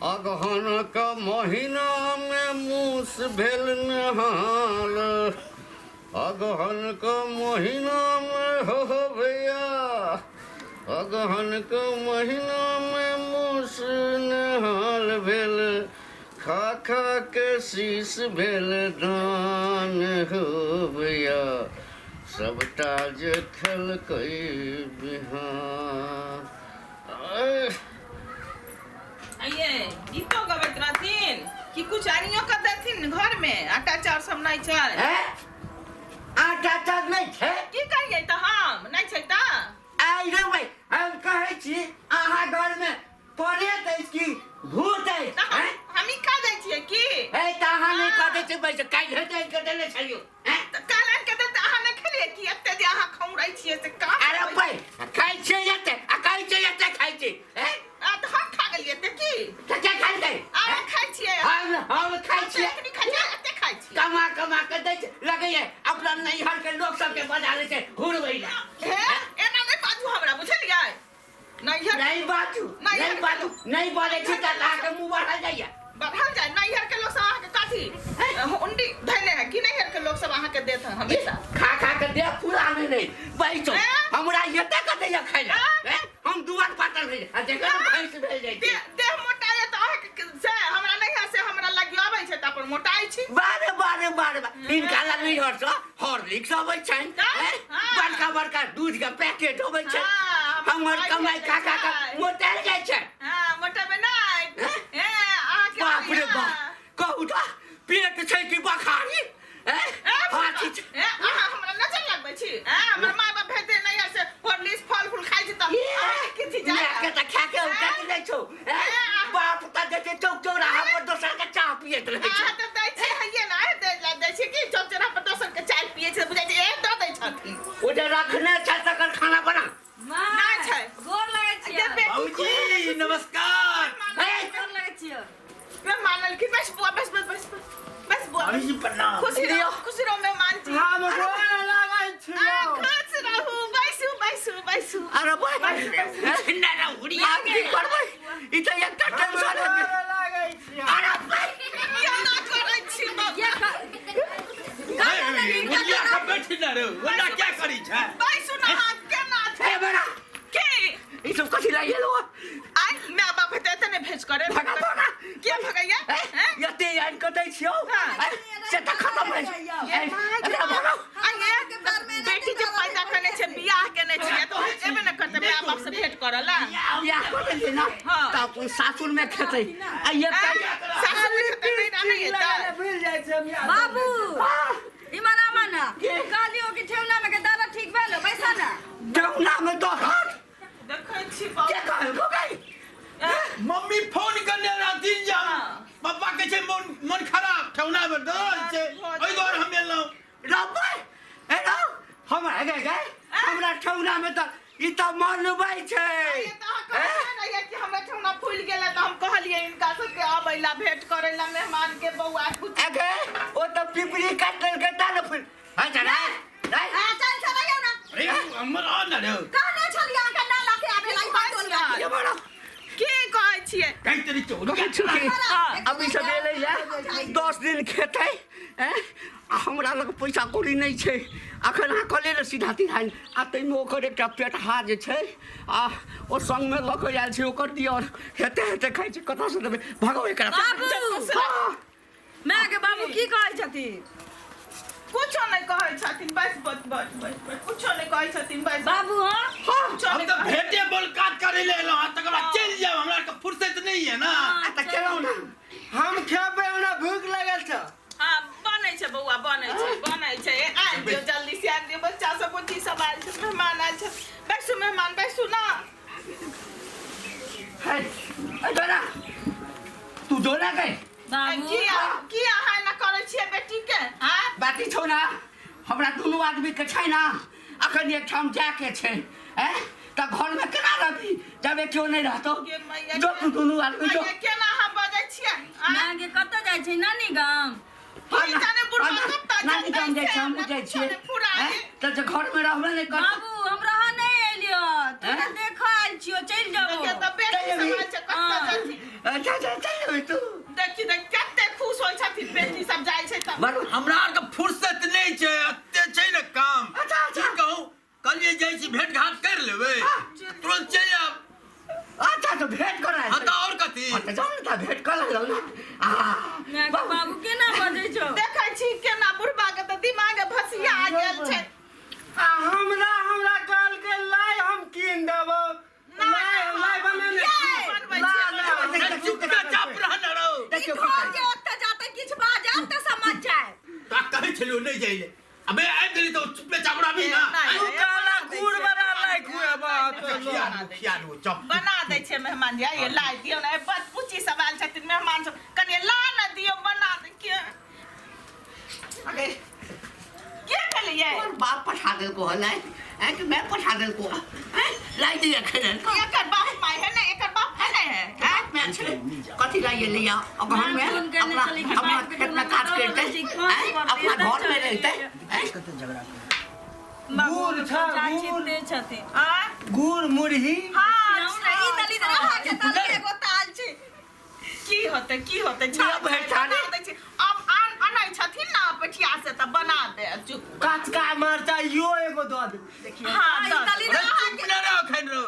अगहनक महिनामे मूस भेल नहाल। अगहनक महिनामे हो हो भैया, अगहनक महिनामे मूस नहाल भेल, खा खा के शीश भेल दान हो भैया, सबटा जे खेलकै बिहान। आइए गीतो गबैत रहथिन कि कुछ आनियो के देथिन घर में? आटा चाउर सब नहीं छै? हैं? आटा चाउर नहीं छै? की करियै तऽ हम नहीं छै तऽ। आइ रे भाई, हम कहै छी अहाँ घर में परेत अछि कि भूत अछि? तऽ हैं? हम ई खा जाइ छियै की? हे, तऽ अहाँ नहि कह दै छियै पैसा, काल्हि हेतै आनि कऽ देने छलियौ। हैं? तऽ काल्हि आनि कऽ देल तऽ अहाँ नहि खेलियै की? एते जे अहाँ खौरै छियै से कहाँ? अरे भाई, खाइ छियै एते आ कहै छियै एते खाइ छी। हैं? आ तऽ हम खा गेलियै एते की? तऽ के खाइ छै? अहाँ खाइ छियै। हम खाइ छियै। एतनी खाइ छियै, एते खाइ छियै। कमा कमा के दै छै, लगैए अपना नैहर के लोक सबके बजा लै छै घुरबै लए। हे, एना नहि बाजू हमरा, बुझलियै? नैहर नहीं बाजू, नहीं बाजू, नहीं बोले छी तऽ अहाँके मुँह बढ़ल जाइए। बढ़ल जाय? नैहर के लोग सब अहाँके कथी हुंडी धैने है कि नैहर के लोग सब अहाँके देत है हमेशा? खा खा के देह पूरा नहि नहि बैठो। हैं? हमरा एते के दैया खाइ लए। हैं? हैं? हम दुआर पातर भेल आ देखो ने भैंस भेल जाइ छै। देह मोटा ये तऽ अहाँके से हमरा नैहर से हमरा लगियो अबै छै तऽ अपन मोटाइ छी। बारे बारे बारे बारे, हिनका लग नैहर से हॉर्लिक्स अबै छनि। तऽ? हैं? हाँ। बड़का बड़का दूध के पैकेट अबै छै। हाँ, हमर खाइ कमाइ छै, खा खा के खाइ। मोटायल जाइ छै। हाँ, मोटेबै नहि। हैं? हे, अहाँके बाप रे हाँ। बाप, कहू तऽ पेट छै कि बखारी? हैं? ए, हाथी छै। ए, अहाँ हमरा नजर लगबै छी? ए, हमर माय बाप भेज दे नैहर से हॉर्लिक्स फल फूल खाइ छी तऽ अहाँके किछु जाय? मायके तऽ खा के उठैत नहि छौ। हैं? बाप तऽ जे छै चौक चौराहा पर दोसर के चाह पियैत रहै छै। अहाँ तऽ दै छियै हइये ने दै लै दै छियै कि चौक चौराहा पर दोसर के चाय पियै छै, बुझाइ छै ए दऽ दै छथिन। ओ जे रखने छै तकर खाना बना। नहि छै। गोर लगै छियै। जे बेटी बाबूजी नमस्कार। हे, गोर लगै छियै। मेहमान एलखिन, बस बुआ, बस बस बस बस बस बुआ। बाबूजी प्रणाम। खुशी रहो, खुशी रहो मेहमान जी। हम गोर लागै छी। आ, खुश रहू, बैसू बैसू बैसू। अरे भाई, आब की करबै? ई तऽ एकटा टेंशन है। गोर लागै छी। अरे भाई, केना करै छी बौआ? मुर्गिया के बैठी ना रे, ओना क्या करी छै? बैसू ने अहाँ, केना छै? हे बड़ा की? ई सब कथी लागि गेल? आइ माय बाप हेतै एते नहि भेज करे। भगा भगा। के भगैया? हैं? एते आनि कऽ दै छियौ। हाँ। हैं? से तऽ खतम भऽ जाइ। ये माय के एकरा भगाउ। आ ये बेटी जे पैदा करने छै, बियाह केने छियै तऽ एबे ने करतै माय बाप से भेंट करऽ ला? बियाह कऽ देलियै ने हाँ। तऽ अपन सासुरमे खेतै आ एकटा सासुर मे खेतै नहि ने एतै। भूल जाइ छै हम याद। बाबू, इमर आमा ना। के? कहलियो कि ठेहुना में के दर्द ठीक भेलो? बैसा ना। जमुना में दहर। देखै छी के बाबू। कहलको गई? मम्मी फोन करने रहथिन जे हम पप्पा के छै मन मन खराब, ठेहुना में दर्द छै, ओहि दुआरे हम एलहुँ। रब्बे ए रौ, हमरा गे गे, हमरा ठेहुना में तऽ ई तऽ मनबै छै। ये तऽ अहाँ कहने रहियै कि हमरा ठेहुना फूलि गेलै तऽ हम कहलियै हिनका सबके अबै ला, भेंट करै ला मेहमान के बौआ कुछ। अगे ओ तऽ पिपरी काटि लेलकै ता ने फूल। अच्छा नहीं नहीं। आ चल चल आइयो ना। अरे हमर आ ना रे। कहने छलियै अहाँके ना लाके आबे ला ई बात टोल में। ये बड़ा की कहै छियै? कहि तेरी चोरी। कहै छी कि अभी सब एलै या 10 दिन खेतै। हैं? आ हमरा लग पैसा कौड़ी नहि छै अखन, अहाँ कहलियै ने सीधा तीधा। आ ताहिमे ओकर एकटा पेटहा जे छै आ ओ संगमे लऽ कऽ आयल छै, ओकर दियर हेते हेते खाइ छै, कतऽसँ देबै? भगाउ एकरा। बाबू। हाँ। माय के बाबू की कहै छथिन? कुछो नहि कहै छथिन, बस बस बस बस बस, कुछो नहि कहै छथिन बस। बाबू, हाँ। हाँ। कुछो हम नहि तऽ कहै। भेटे बोलकात करे ले एलहुँ हँ, तकर बाद चलि जायब, हमरा आरके फुर्सत नहीं है ना। आ तऽ केलहुँ ने। हम खेबै, हमरा भूख लगल छ। हाँ, बनै छै बौआ, बनै छै, बनै छै। आनि दियौ, जल्दी से आनि दियौ। बच्चा सब बुच्ची सब आयल छै, मेहमान आयल छै। बैसू मेहमान, बैसू ना। है ए जोना, तू जोना गई। बाबू। की की अहाँ एना करै छियै बेटी के? हाँ। बाकी छौ ना, हमरा दुनू आदमी के छै ना अखन एकठाम जाके छै। हैं, तऽ घरमे केना रहबी जब केओ नहि रहतौ? गे मैया। जो तू दुनू आदमी जो। मैया, केना अहाँ बजै छियै? आँय? माय के कतऽ जाइ छै? नानी गाम? की जाने बुढ़बा कतऽ नानी गाम जाइ छै, हमहूँ हमरा जाइ कुछो छियै। नहि फुराय। हैं? तऽ जे घरमे रहबे नहि करतौ। बाबू, हम रह नहि एलियो, तू हैं? तऽ देखऽ आयल छियो, चलि देखियौ जाबो। तऽ बेटी चलि सब जेबही? आयल छै, कतऽ हाँ। जाथिन? अच्छा अच्छा, चल जेबै तू। देखी देख कते खुश होइ छथिन बेटी सब जाइ छै तब। बड़ हमरा आरके फुर्सत नहि छै, एते छै ने काम। अच्छा, अच्छा। की कहूँ, कहलियै जाइ छी भेंट घाट कर लेबै, तुरंत चलि आयब। अच्छा, तो भेंट करा। हाँ तऽ आओर कथी? हाँ, तऽ जाउ ने, तऽ भेंट कऽ लेलहुँ ने। आ माय के बाबू केना बजै छौ? देखै छी केना बुढ़बा के तऽ दिमाग भसिया गेल छै। आ हमरा हमरा कहलकै लाइ हम कीन देबौ, लाइ हम लाइ बनेने छी। बनबै ला, छियै, ला, बनबै अरे चुपचाप रह न रौ। देखियौ ई घर जे ओतऽ जाते किछु बाजब तऽ समझ जायब। तोरा कहै छलियौ नहि जाइ ले, अबे आबि गेली तऽ चुपे चाप रहबी ना। नहि, तू कहला गुड़ बना लाइ खुएबा अच्छा, खिया दू, खिया दू, चप। बना दै छै मेहमान जी, आइए लाइ दियौ ने। बस पुची सब आयल छथिन मेहमान सब, कनि ला ने दियौ, बना दे। के अरे के भेलियै? तोहर बाप पठा देलको हन? लाइ हैं कि मैं पठा देलको हैं? लाइ दिया खेले। एकर बाप माय है ने, एकर बाप है ने है? बाप में छै कथी लाइए लिया अगहन में? फोन करने अपना चली कि अपना बाप के खेत में काज टूना करते में हैं, दौड़ै छै, अपना खस घर में पड़तै, रहते हैं। बाबू गुड़ छा, चाची गुड़। ते छथिन। आँय? गुड़ मुरही। हाँ। ई दली तऽ अहाँके तली एगो ताल छै। की होतै, की होतै? लिअ बैठा बना दै छै अब, आन अनै छथिन ने पेठिया से तऽ बना दे, चुप। कचका मरचाइ यो एगो दऽ दे। हाँ, ई दऽ दली अरे तऽ चुप अहाँके न रह एखन रौ,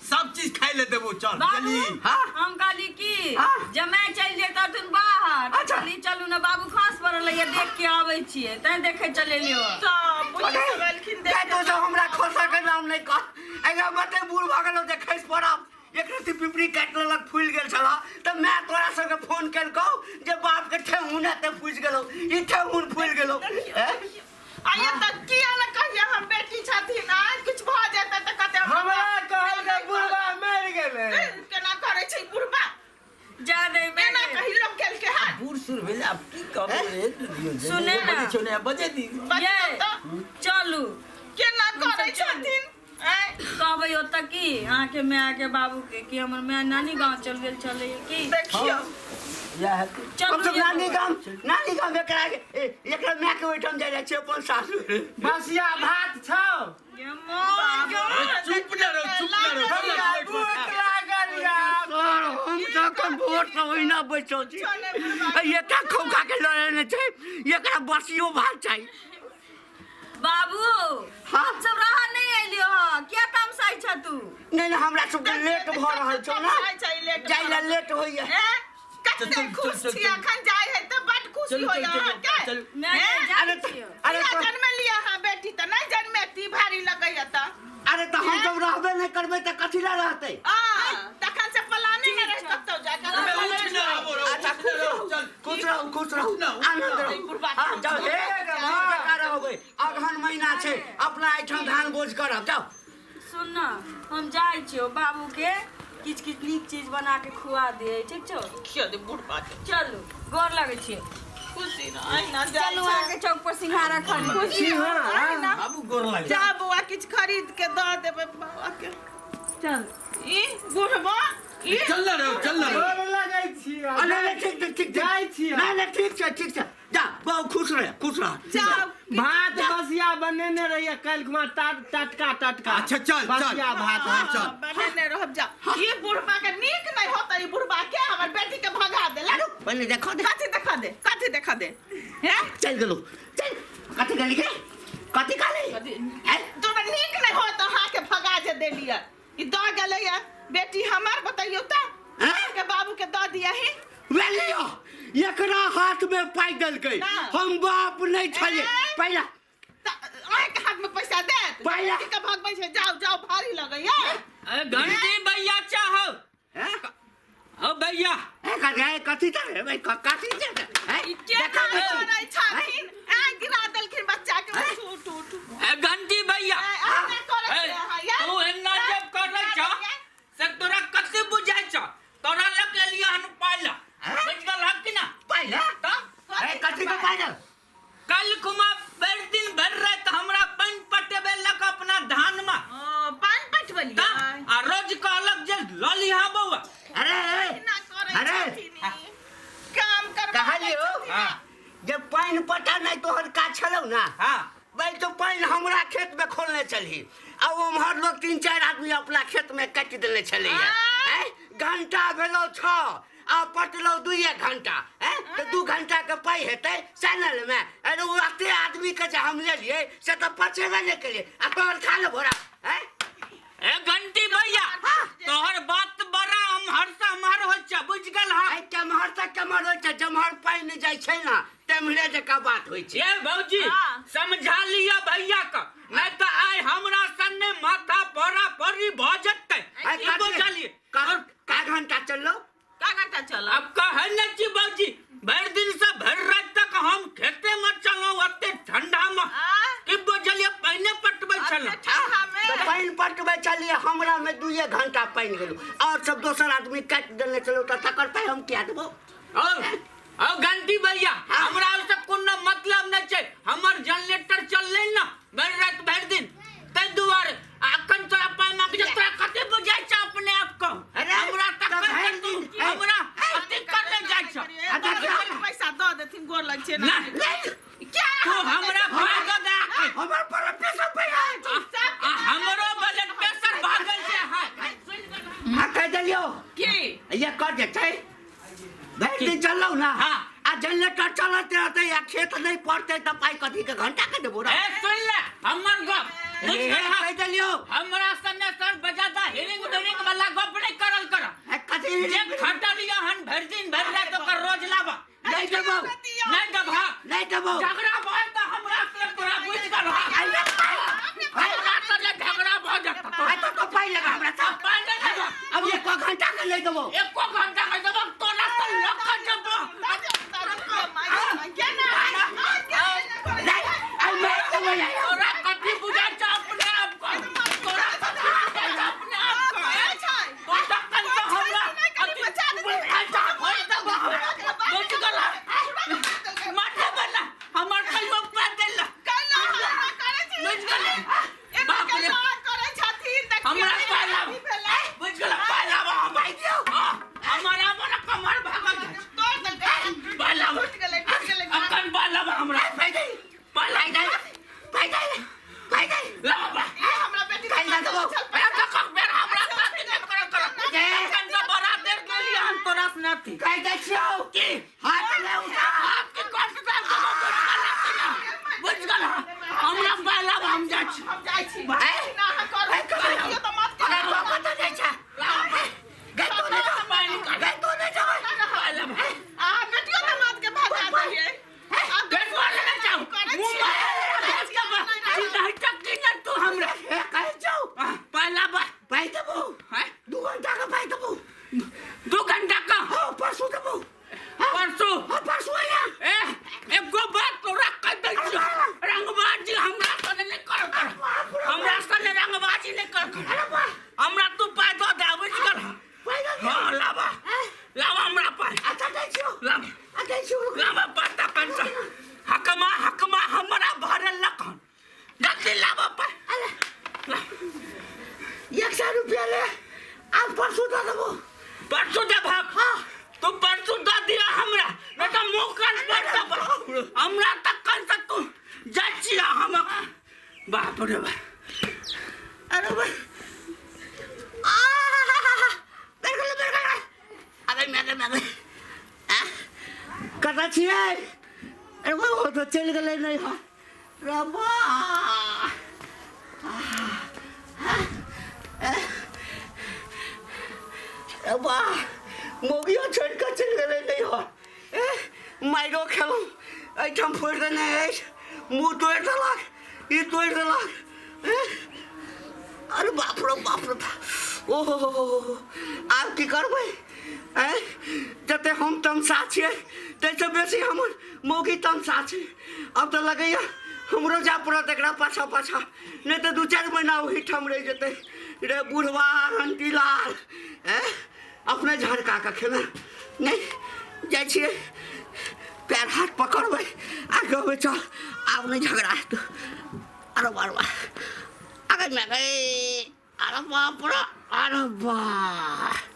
सब चीज खाइ ले देबो, चल। बाबू जल्दी। हाँ। हम कहली की हाँ। जमाय चलि जैतथिन बाहर। अच्छा। कहली चलू ने बाबू, खस पड़ल है, देख के आबै छियै, तैं देखै चलेलियो। तऽ पुलिस सब एलखिन जाय देख। तो सब हमरा खसा के नाम नहि कह। एहिना मते बूढ़ भऽ गेलौ जे खसि पड़ब। एक रत्ती पिपरी काटि लेलक, फूलि गेल छलह तऽ माय तोरा सबके फोन केलकौ जे बापके ठेहुन एते फूसि गेलौ, ई ठेहुन फूलि गेलौ, हैं? आइए तऽ किया ने कहिए, हम बेटी छथिन, आ किछु भऽ जेतै तऽ कते हमरा कहलकै बुढ़बा मरि गेलै। केना करै छै बुढ़बा? जा दे। एना कहि लोक केलकै हन? बूढ़ सूढ़ भेलै, आब की कहबै रे? दियौ जे सुने ना। बजै छौ ने, बजै दी। बजियौ तऽ। चलू। केना करै चलू। छथिन आँय? कहबै ओतऽ की अहाँके माय के बाबू के कि हमर माय नानी गाँव चल गेल छलै की? देखियौ। इएह हेतै। चलू। हमसब ये नानी बौआ। गाम, नानी गाम एकरा एकरा माय के ओहिठाम जाइ जाइ छियै अपन सासुर। बसिया भात छौ? गे माय गे। अरे चुप न रहो, चुप न रहो, चल हमरा बैठ, भूख बैठ। लागल या। सर, हम तऽ एखन भोरसँ ओहिना बैसल छी। एकटा खौका के लऽ लेने छै, एकरा बसियो भात चाही। बाबू। हाँ। हम सब रहा नहीं एलियो ह, किया तमसाइ छ तू? नहि नहि, हमरा सबके लेट भऽ रहल छौ ने। तमसाइ छै, लेट जाइ लए लेट होइया। एँ? कते चल, चल, खुश चल, छी चल। अखन जाइ है तऽ बड खुशी चलू, होइया चलू, अहाँके। चलू। माय एँ? के जाइ अरे छियौ। अरे किया तऽ जन्मेलियै अहाँ बेटी तऽ नहि जन्मेती, भारी लगैया तऽ। अरे तऽ हम सब रहबे नहि करबै तऽ कथी लए रहतै? आ तखन से पलाने नहि रहे कतौ जाय के। अबे उठ ना आबो रहो, अच्छा, उठ ना खुश रहो, रहू। चल। खुश रहू, खुश रहू। उठ ना, उठ आनंद ना। रहू। बुढ़बा हाँ, जाओ हे, जकाँ रहबै। अगहन महीना छै, अपना एहिठाम धान बोझ करब, जाओ। सुन न, हम जाइ छियौ, बाबू के किछ किछ नीक चीज बना के खुआ दियै, ठीक छौ? खिया दे बुढ़बा के। चलू, गोर लगै छियै। खुशी रह, अहिना जाइ चलू छै। अहाँके चौक पर सिंघाड़ा खरीद। खुशी रह, अहिना। बाबू गोर लागि। जा बौआ, किछु खरीद के दऽ देबै बौआ के। चल। ई बुढ़बा ई चल ना रहो, चल ना रहो। गोर लगै छी। अरे नहीं, ठीक ठीक ठीक ठीक। जाइ छियै। नहीं नहीं, ठीक छै, ठीक छै, जा बहु, खुश रह, खुश रह। जाउ। भात बसिया बनेने रहिए काल्हि खुमा, टटका टटका। अच्छा, चल, चल। बसिया भात। हाँ, चल। बनेने रहब, जा। ई बुढ़बा के नीक नहि होतै, ई बुढ़बा के हमर बेटी के भगा देलक। पहिले देखो दे। कथी देखा दे, कथी देखा दे? हैं? चल गेलौ, चल। कथी गेली गे? कथी कहली? हैं? तोरा नीक नहि होत अहाँके भगा जे देलियै, ई दऽ गेलैया बेटी हमर, बतैयौ तऽ। हैं? के बाबू के दऽ दियही। वे लियो, एकरा हाथ में पाइ देलकै। ना। हम बाप नहि छलियै। ऐं? पहिला तऽ अहाँके हाथ में पैसा देत? पहिला। बेटी के भगबै छै, जाउ जाउ, भारी लगैया। अरे घंटी भैया चाहो। हैं? ओ भैया। हैं, कथी छै रे? कथी छै हैं? ई केना देखा दे। करै छथिन? आँय, गिरा देलखिन बच्चा के। उठू, उठू, उठू। ए घंटी भैया। आँय, अहिना करै ए, छै अहाँ यार। तू एना जब करै छ से तोरा कथी बुझाइ छ? तोरा लग लेलियै हन पाइला, बुझ गेल हक कि ना? पाइ ले? तऽ हैं, कथी के पाइ दे? कल खुमा भरि दिन भरि राति हमरा पानि पटेबे लक अपना धान में। ओ, पानि पटबलियै? तऽ आ रोज कहलक जे लऽ लिहा बौआ। अरे ए, एना करै अरे। छथिन ई। काम करबा कहलियौ हाँ। जे पानि पटा नहि तोहर काज छलौ ना। हाँ। भाई तो पानि हमरा खेत में खोलने चलही आ उम्हर लोग 3-4 आदमी अपना खेत में काटि देने छलैया। आँय? घंटा भेलौ 6 आ आ पटलौ 2 घंटा हैं तऽ 2 घंटा के पाइ हेतै चैनल में। अरे ओ एते आदमी के जे हम लेलियै से तऽ पचेबे नहि केलियै आ तोहर खा ले भोरा हैं। ए घंटी भैया तोहर बात बड़ा अमहर से अमहर होइ छै, बुझि गेल हँ? आइ केम्हर से केम्हर होइ छै, जेम्हर पानि जाइ छै ने तेम्हरे जकाँ बात होइ छै। ए भौजी हाँ। समझा लिअ भैया के, नहीं तऽ आइ हमरा सन्ने माथा फोड़ा फोड़ी भऽ जेतै। आइ ई बुझलियै? का घंटा चललो? का घंटा चलल? अब कहै ने छी भौजी, भरि दिन से भरि राति तक हम खेते में चलौं ओते ठंडा में, की बुझलियै? पानिए पटबै छलहुँ। ठंडा में तऽ पानि पटबै छलियै, हमरा में 2 घंटा पानि गेलौ और सब दोसर आदमी काटि देने छलौ तऽ तकर पाइ हम किया देबौ? औ घंटी भैया हमरा ओहिसँ कोनो मतलब नहि छै, हमर जनरेटर चललै ने भरि राति भरि दिन ताहि दुआरे। आ अखन तोरा पाइ मांगे छै, तोरा कते बुझाइ छै अपने आप को? अरे, हमरा तऽ तकर भरि तू दिन- हमरा अथी करने जाइ छ। पैसा दऽ देथिन, गोर लग छै। नहि। क्या तू हमरा पाइ दऽ दे अखन। हमर पर पैसा पैसा आ हमरो ब्लड प्रेशर भागल छै। हाँ आ कहि देलियौ की ये कर जे छै, भरि दिन चललौ ना। हाँ। आ जनरेटर चलत रहतै आ खेत नहि पड़तै तऽ पाइ कथी के घंटा के देबो रे? ए सुन ले हमर गप, बुझ ए, गेल हँ? कहि देलियौ। हमरा सने सर बजादा हिरिंग बिरिंग वाला गप नहि करल कर। ए, कथी? जे खटलिया हन भरि दिन भरि राति ओकर रोज लाबा। नहि देबौ। नहि देबह? नहि देबौ। झगड़ा भऽ तऽ हमरा से तोरा बुझि गेल हँ? हमरा सने झगड़ा भऽ जेतौ। आइ तो पाइ लगा हमरा सब। पाइ नहि देबह? अब एको घंटा के नहि देबौ। एको घंटा के देबह तोरा तऽ लऽ कऽ जेबौ। नहि, आइ मारि देबौ यार। तोरा कथी बुझाइ छौ अपने आप को? तोरा कथी बुझाइ छौ अपने आप को? तू तखन से हमरा अथी बुझाइ छौ, भरि देबौ। बुझि गेलह? माथे बना हमर कहियो पाइ देला। बुझि गेलै? बाप रे, हमरा पाइ लाब। बुझि गेलह? पाइ लाब हम। हाँ, हमर आबो ने कमर भागल जाइ छै। पाइ लाब अखन, पाइ लाब हमरा। पाइ दे। पाइ लाब। पाइ दे, पाइ दे। लाब पाइ। काल्हि दऽ देबौ। ए, तखन बेर हमरा साथी नहि करल कर। अखन से बड़ा देर गेलियै हम तोरा से नथी। कहि दै छियौ। की? हाथ ले उठा। हाथ की कष्ट दे देबौ, बुझि गेलह कि नहि? बुझि गेलह? हमरा पाइ लाब, हम जाइ छी। अरे तो कतऽ जाइ छै? गै तो नहि जा। पाइ निकाल। गै तो नहि जेबै। पाइ लाब। बेटवा लेने जाउ। मुँह मारे सीधा चक्की ने तू हमरा। ए, कहै छौ। पाइ लाब। पाइ देबौ। हैं? 2 घंटा के पाइ देबौ। 2 घंटा का? हाँ, परसू देबौ। परसू? हाँ, परसू आइया। ए एगो बात तोरा कह दै छियौ, रंगबाजी हमरा सने नहि कर कर। हमरा सने रंगबाजी नहि कर कर। अरे वाह। हमरा तू पाइ दऽ दे, बुझि गेल? पाइ दऽ दियौ। हाँ, लाबा लाबा हमरा पाइ। अच्छा, दै छियौ। लाब। आ दै छियौ। लाबा पाइ तखन से हकमा हकमा हमरा भरल लखन। जल्दी लाबा पाइ। अरे 100 रुपया ले, आब परसू दऽ देबौ। परसू देबहक? हाँ। तू परसू दऽ दिअ हमरा, नहि तऽ मुँह कान पर देबह हमरा। तखन से तू जाइ छियै हम। बाप रे बाप। अरे वाह। आ मेरे गेलै, मेरे गेलै। अबे मेरे मेरे कतऽ छियै? अरे वाह, ओ तऽ चलि गेलै। नहि हँ रे वाह। रे वाह, मौगियो छोड़ि कऽ चलि गेलै। नहि हँ, ए मारियो खेलहुँ, एहिठाम फोड़ि देने अछि, मुँह तोड़ि देलक, ई तोड़ि देलक। ए, अरे बाप रे बाप रे बाप। ओहो हो हो हो, आब की करबै? आँय, जते हम तमसा छियै ताहिसँ बेसी हमर मौगी तमसा छै। आब तऽ लगैया हमरो जाय पड़त एकरा पाछा पाछा, नहि तऽ 2-4 महीना ओहीठाम रहि जेतै। रे बुढ़वा रंटीलाल, आँय अपने झड़का कऽ खेबै? नहि जाइ छियै, पैर हाथ पकड़बै आ कहबै चल, आब नहि झगड़ा हेतौ। अरे बाह बाह, अरे मैं गई। अरे बाप रे, अरे वाह।